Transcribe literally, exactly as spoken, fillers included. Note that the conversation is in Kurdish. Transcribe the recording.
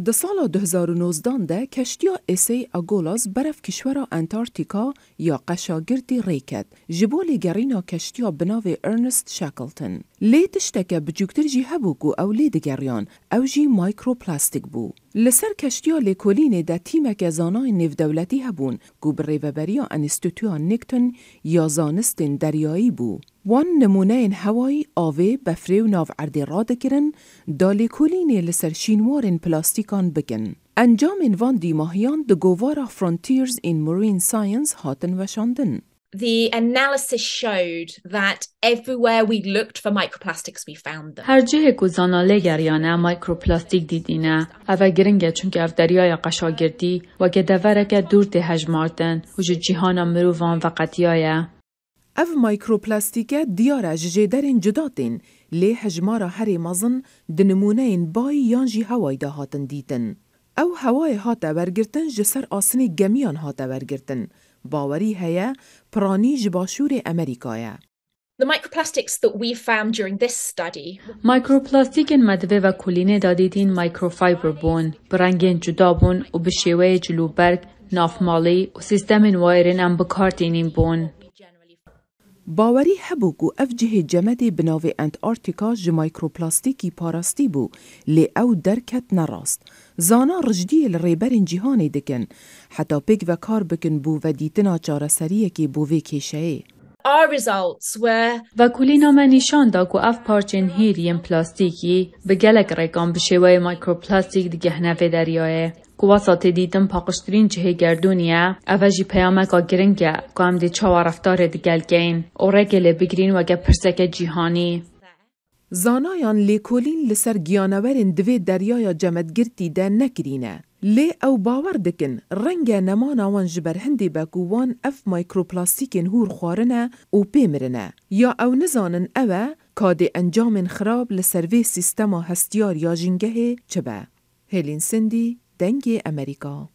Di sala du hezar û nozdan de keştiya S A Agolas berev kişwera Antarktika ya qeşagirtî rê ket, ji bo lêgerîna keştiya bi navê Ernest Shackleton. Lê tişteke biçûktir jî hebû ku ew lê digeriyan, ew jî mîkroplastik bû. Li ser keştiya lêkolînê de tîmeke zanayên nêvdewletî hebûn ku bi rêveberiya Enstîtuya Newton ya Zanistên Deryayî bû. Wan nimûneyên hewayî, avê, befrê û nav erdê radikirin, da lêkolînê li ser şînwarên plastîkan bikin. Encamên van dîmahiyan di govara Frontiers in Marine Science hatin weşandin. The analysis showed that everywhere we looked for microplastics, we found them. Her cihê ku zana lê geriyane, mîkroplastîk dîtîne. Ev e giring e, çunke ev deryaya qeşagirtî weke devereke dûr tê hejmartin û ji cîhana mirovan veqetiyaye. Ev mîkroplastîke diyar e ji jêderên cuda tên, lê hejmara herê mezin di nimûneyên bayî yan jî hewayî de hatin dîtin. Ew hewayê hate wergirtin ji ser asinê gemiyan hate wergirtin. Bawerî heye piranî ji başûrê Amerîka ye. The microplastics that we found during this study. Mîkroplastîkên me di vê vekolînê de dîtîn microfiber bûn, bi rengên cuda bûn û bi şêweyê cilûberg, navmalî û sîstemên wayirên em bi kar tînîn bûn. Bawerî hebû ku ev cihê cemedê bi navê Antarktika ji mîkroplastîkî parastî bû, lê ew derket ne rast. Zana rijdiyê li rêberên cîhanê dikin, heta pêk ve kar bikin bo vedîtina çareseriyekê bo vê kêşeyê. Our results were Vekolîna me nîşan da ku ev parçên hîr yên plastîkî bi gelek rêkan bi şêweyê mîkroplastîk digihne vê deryayê. Ku wesa tê dîtin paqijtirîn cihê gerdûnê ye, ev e jî peyameka giring e ku em dê çawa reftarê digel keyin û rêkê lê bigirîn weke pirseke cîhanî. Zanayan lêkolîn li ser giyanewerên di vê deryaya cemedgirtî de nekirîne. Lê ew bawer dikin, renge nemana wan ji ber hindê be ku wan ev mîkroplastîkên hûr xwarine û pê mirine. Ya ew nizanin ew e, ka dê encamên xirab li ser vê sîstema hestiyar ya jîngehê çi be. Hêlîn Sindî, Dengê Amerîka.